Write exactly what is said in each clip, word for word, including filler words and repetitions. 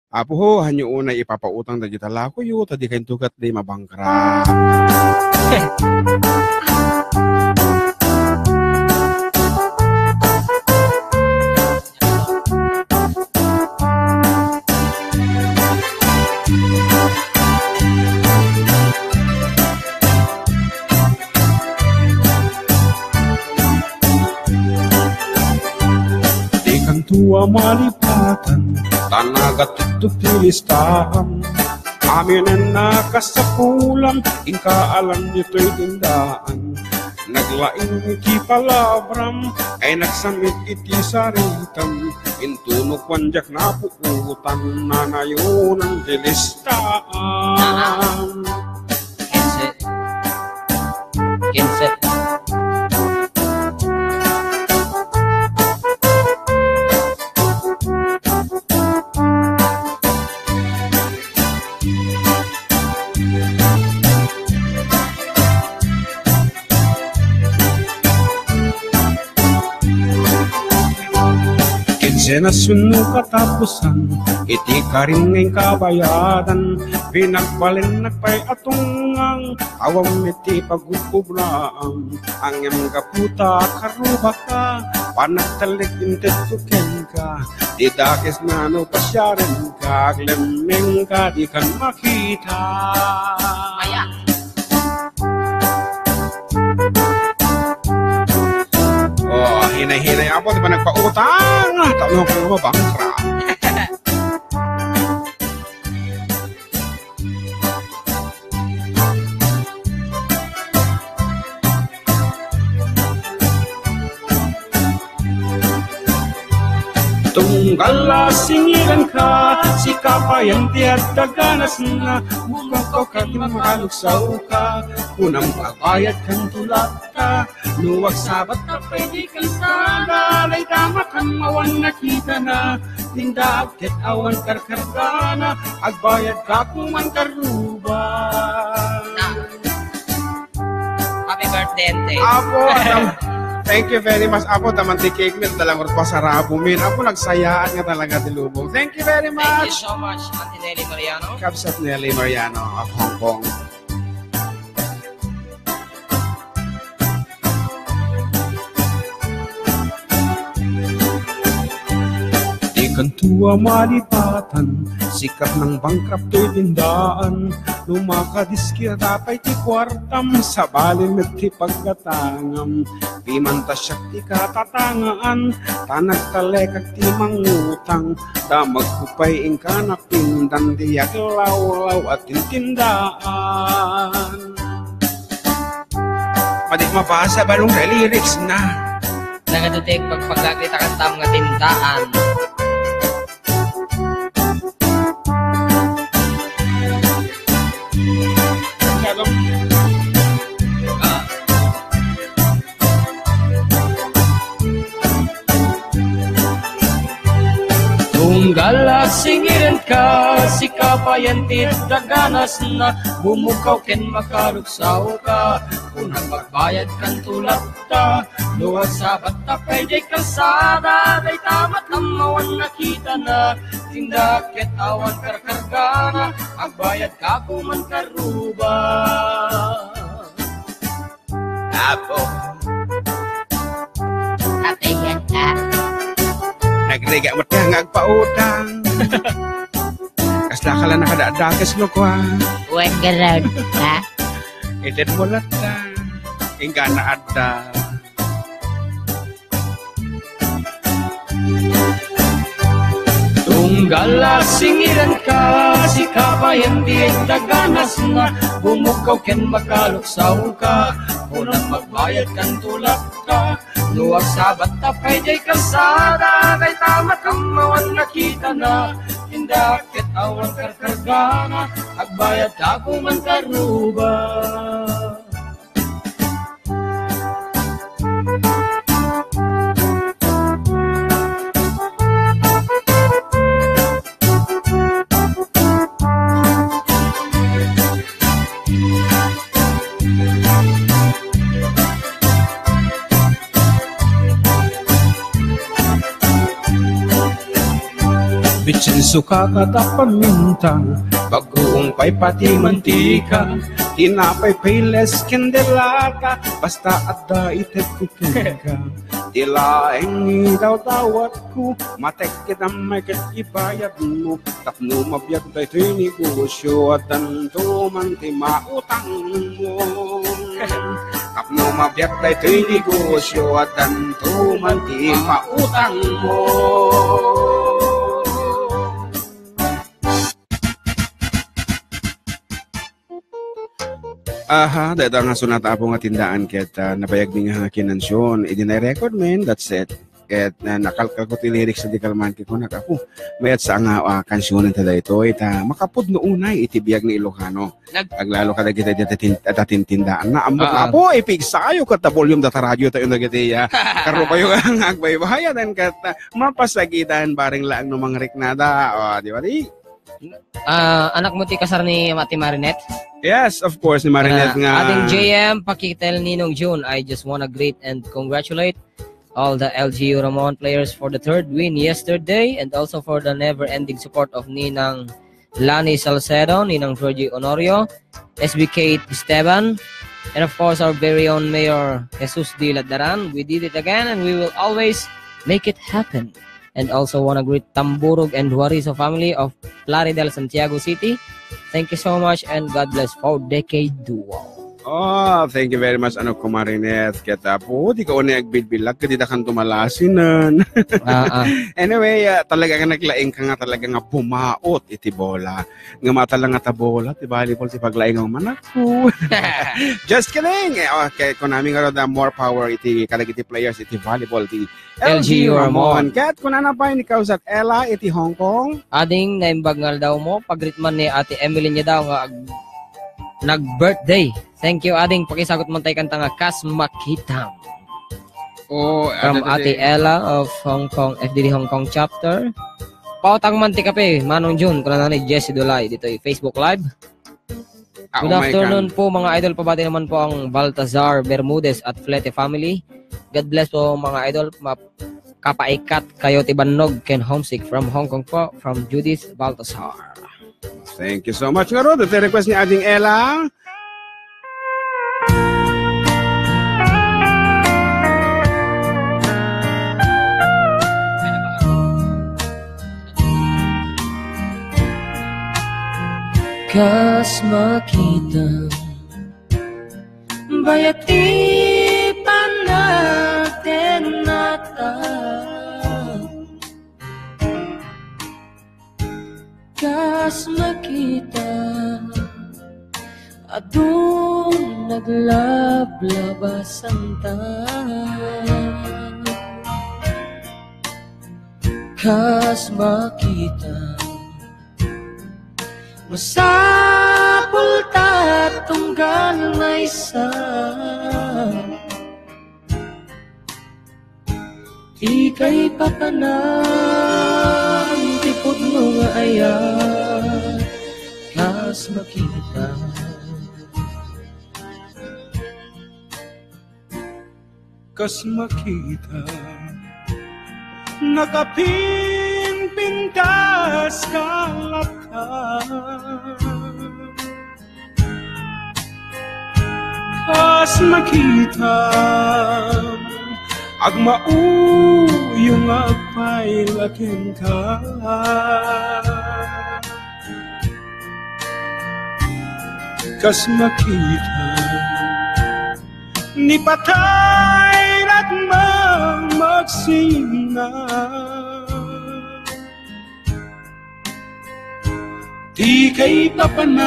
Apo, ho, hanyo unay ipapautang dagiti lakoyo, ta dikay intukat di mabangkrap. Dikanto a malipatan, ta nagatidto ti listahan. Aminen a kasapulam, inka alan ditoy tindaan. Naglaing ti palabram, ay nagsamit iti saritam. Intono kuan diak napuotan, nanayonan ti listaan. Kinse. Kinse. Kinse na suno katapusan, iti karim nga inkabayadan, pinagbalinnak pay a tunggang, awan met ti pagub-ubraam. Ngem gapu ta karubaka, panagtalek intedko kenka, ti dakes na no pasiarenka, aglemmengka, dikan makita. Aya. Oh, hinay-hinay, Apo, ti panagpautang. Tano ko mabangkrap. Tunggal a singirenka, sika payen ti adda ganasna, bumukawka ken makaluksawka, kunam a agbayadkan ti latta, no agsabatta pay diay kalsada, dayta makan awan nakitana, tindaak ket awan karkargana, agbayadka koma karruba. Happy birthday, Ante. Apo, adam-, thank you very much, Apo. Taman ti cake mi, talagang pasarabo min. Apo, nagsayaan nga talaga ti lubong. Thank you very much. Thank you so much, Auntie Nelly Mariano. Kabsat Nelly Mariano of Hong Kong. Dikanto a malipatan, sikat nang bangkrap toy tindaan. No makadiskarte pay ti kuartam, sabali met ti paggatangam. Piman ta siak ti katatangaan, ta nagtalekak ti mangutang. Damagko pay inka napindan, diak lawlaw a tintindaan. Pwede mabasa, balong kay lyrics na. Nagadutek pagpagagita kantam nga tintaan. Ah. Tunggal a singirenka, sika payen ti adda ganasna, bumukaw ken makaluksaw ka, kunam agbayadkan ti latta, no agsabatta pay diay kalsada, dayta matam awan nakitana, tindaak ket awan karkargana, agbayadka koma karruba. Apo. Apay ket, ah. Nagrigat met ka nga agpautang. Kasla ka la nakadadakes no kua. Wen garud, ha? Ited mo latta. Inggana adda. Tunggal a singirenka, sika payen ti adda ganasna, bumukaw ken makaluksaw ka, kunam agbayadkan ti latta, no agsabatta pay diay kalsada, dayta matam awan nakitana, tindaak ket awan karkargana, agbayadka koma karruba. Sukaka ta paminta, bagoong pay pati mantika, tinapay, payless, ken delata, basta adda ited ko kenka. Ti laeng idawdawatko, matek ket ammay ket ibayadmo. Tapno mabiag daytoy negosyo, addanto man ti mautangmo. Tapno mabiag daytoy negosyo, addanto man ti mautangmo. Aha, dayta nga sunat, Apo, nga tindaan ket, ah, nabayagmi nga kinansion. Idi na-record men, that's it. Ket, ah, nakalkalko ti lyrics, di kalman ket kunak, Apo, mayat sa nga, ah, kansionen ta daytoy, ta makapudno unay iti biag ni Ilocano. Nag- Aglalo ka dagiti, dagiti tin-, dagiti tindaanna. Ammok nga, Ah. Apo, ipigsayo ket ta volume data radio tayo dagiti, ah, karro kayo nga agbaybayan ket, ah, mapasagitan bareng laeng no mangriknada. O, di ba, di? Ah, anak mo ti kasar ni Mati Marinette? Yes, of course, ni Marinette Ah, nga. Ating J M, pakitel Ninong June, I just wanna greet and congratulate all the L G U Ramon players for the third win yesterday and also for the never-ending support of Ninang Lani Salcedo, Ninang Georgie Honorio, S B Kate Esteban, and of course our very own Mayor Jesus D. Ladaran. We did it again and we will always make it happen. And also wanna greet Tamburog and Huariso family of Plaridel, Santiago City. Thank you so much and God bless for Decade Duo. Oh, thank you very much, ano, Kumarineth. Ket, Apo, di ka unay agbilbilag, ket di da kan tumalasinan. Ah, ah. Anyway, ah, talaga nga naglaing ka nga talaga nga bumaot iti bola. Nga matala nga ta bola, ti volleyball, ti paglaing nga manako. Just kidding. Eh, okay, kunami nga da more power iti kadagiti players iti volleyball, ti L G U Ramon. Ket kunana pay ni Kausat Ella iti Hong Kong. Ading, naimbag nga aldaw mo, pagritman ni Ate Emeline daw nga ag-, nag-birthday. Thank you, ading. Pakisagot man tayo kanta nga Kas Makitam. Oh, From Ate Ella of Hong Kong, F D D Hong Kong chapter. Pautang man ti kape, Manong Jun, kunana ni Jesse Dulay dito, Facebook Live. Ah, Good oh my afternoon God. Po, mga idol. Pabati naman po ang Baltazar Bermudez at Flete family. God bless po, mga idol. Map-, kapaikat kayo ti bannog ken homesick from Hong Kong po, from Judith Baltazar. Thank you so much. Nga, Rod, iti request ni Ading Ella. Kas makita, bayat ti panagtenata. Kas makita, adu naglablabasanta. Kas makita, masapul ta tunggal maysa. Ti kaipapanan ti pudno nga ayat, kas makita. Kas makita, nakapinpintas ka latta. Kas makita, agmauyong agpaylakenka. Kas makita, ni patay latmang magsina. Ti kaipapanan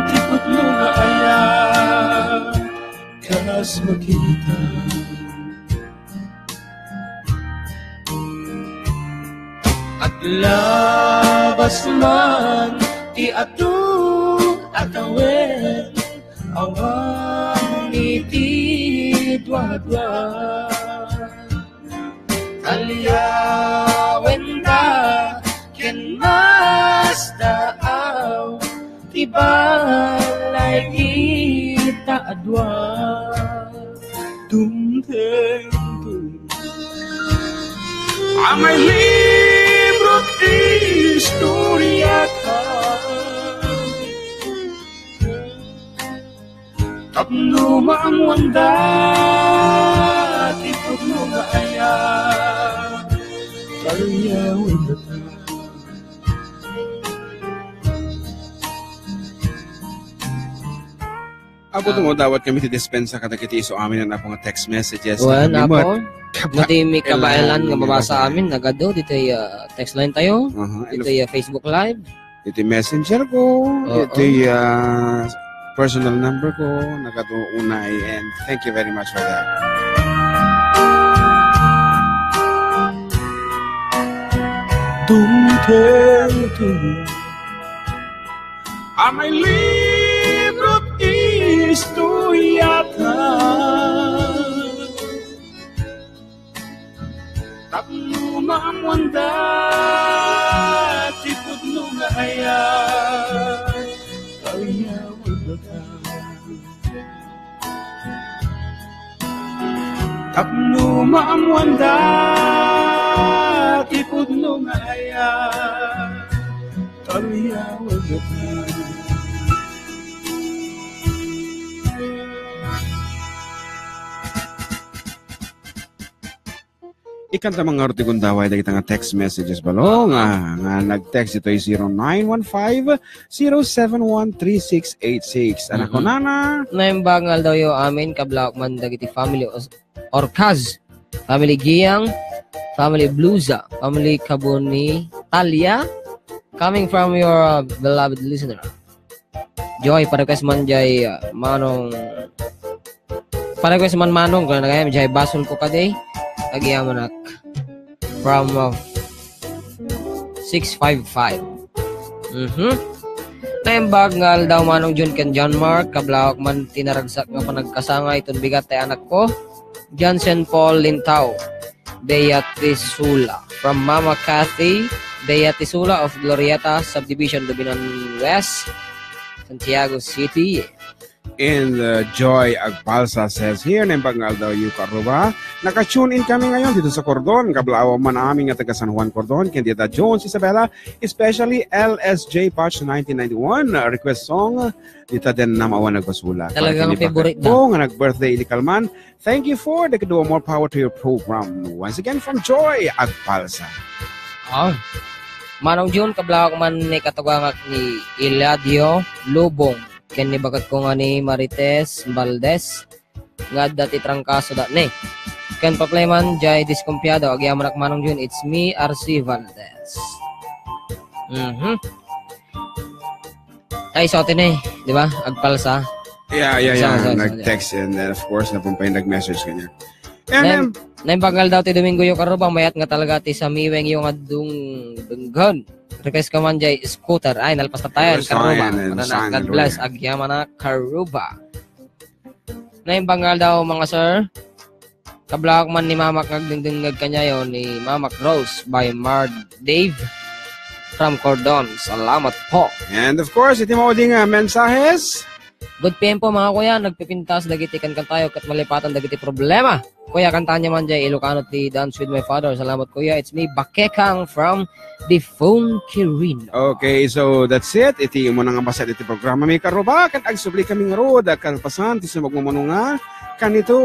ti pudno nga ayat, kas makita. Aglabas man ti adu a tawen, awan iti duadua. Aliawenta ken masdaaw ti balay dita a dua. Dumteng, dumteng. Amay libro No maammoanda ti pudno nga aya, karuyawenda. Apo, ah, tumawag kami ti dispensa kadagiti isu amin a napo nga text messages. Wen, apo, no ti maikabaelan nga mabasa amin, nagadu ditoy, ah, text line tayo, aha, ditoy, ah, Facebook Live. Iti messenger ko, oo, iti, ah, personal number ko, nagadu unay, and thank you very much for that. Dumteng iti amay libro't istoriyata. Tapno maammoanda ti pudno nga aya, karuyawendaka. Tapno maammoanda ti pudno nga aya, karuyawendaka. Ikanta man ngarud ti gundaway dagita nga text messages balo nga, nga nag-text ditoy zero nine one five, zero seven one, three six eight six. Anak ko, mhm, nana. Naimbag nga aldawyo amin, kablawak man dagiti family Os-, Orcaz, family Giang, family Bluza, family Kabuni Talia, coming from your, uh, beloved listener. Joy, pa-request man jay, uh, Manong, pa-request man Manong, kung nagayam, jay basol ko kadi, agyamanak. From, uh, six five five. Mhm. Naimbag nga aldaw, Manong Jun ken John Mark, kablawak man ti naragsak nga panagkasangay iton bigat ti anak ko, Johnson Paul Lintao, Beatisula. From Mama Cathy Beatisula of Glorieta Subdivision, Lubinon West, Santiago City. And, uh, Joy Agpalsa says here, naimbag nga aldaw, Yuka Aruba. Naka-tune in kami ngayon dito sa Cordon. Kablawak man amin nga taga San Juan, Cordon, ken dita Jones Isabela, especially L S J Patch nineteen ninety-one, uh, request song, dita den Namawan Nagbasula. Talagang favorite na. Ko nga nag-birthday idi kalman. Thank you for the kadu, more power to your program. Once again, from Joy Agpalsa. Ah. Manong Jun, kablawak man ni katugangak ni Eladio Lubong ken ni baketko nga ni Marites Valdez nga adda ti trangkaso datni. Ken pa-play man jay Diskumpiado, agyamanak Manong Jun, it's me, R C Valdez. Mhm. Ay, so, ate, ne, di ba? Agpalsa. Yeah, yeah, yeah. Sa, sa, sa, nag-text and then, of course, napampay nag-message kanya. And, naimbag nga aldaw ti Domingo, Yuka Aruba, mayat nga talaga ti samiweng yo nga dung-, dunggan. Request ko man jay Scooter. Ay, nalpas ta tayo, Yuka Aruba. Sana God bless. Agyamanak, Aruba. Naimbag nga aldaw, mga sir. Kablawak man ni Mamak nga agdengdengngeg kaniayo ni Mamak Rose by Mard Dave from Cordon. Salamat po. And of course, iti maudi nga mensahes. Good P M po, mga kuya, nagpipintas dagiti kankantayo ket malipatan dagiti problema. Kuya, kantaanyo man jay Ilocano ti Dance with My Father. Salamat, kuya. It's me, Bakekang from the Phone Kirino. Okay, so that's it. Iti umuna nga bassit iti programa, mi karuba, ket agsubli kami ngarud, kalpasan ti sumagmamano nga kanito.